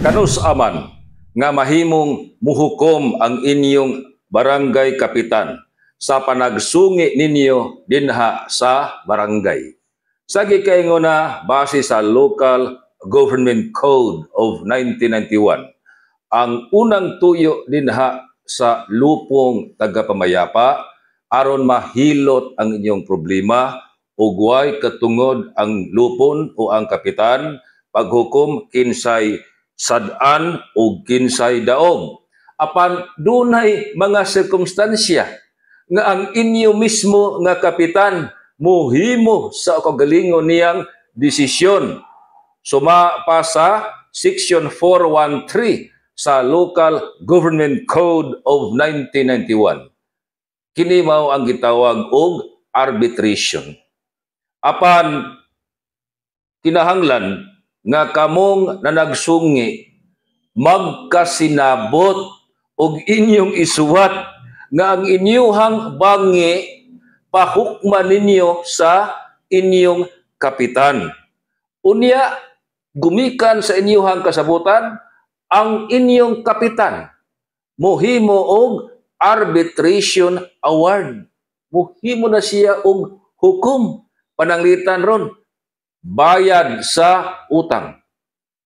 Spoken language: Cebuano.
Kanus-a man nga mahimong muhukom ang inyong barangay kapitan sa panagsungi ninyo dinha sa barangay. Sa gikaingona, base sa Local Government Code of 1991, ang unang tuyo dinha sa lupong tagapamayapa aron mahilot ang inyong problema ug way katungod ang lupon o ang kapitan paghukom kinsay sad-an o kinsay daog. Apan dunay mga sirkumstansya nga ang inyo mismo nga kapitan muhimo sa kaugalingon niyang desisyon. Suma pa sa Section 413 sa Local Government Code of 1991. Kini mao ang gitawag og arbitration. Apan kinahanglan nga kamong nanagsungi magkasinabot og inyong isuwat nga ang inyuhang bangi pahukman ninyo sa inyong kapitan. Unya, gumikan sa inyuhang kasabutan, ang inyong kapitan muhimo og arbitration award. Muhimo na siya og hukom. Pananglitan ron, bayad sa utang.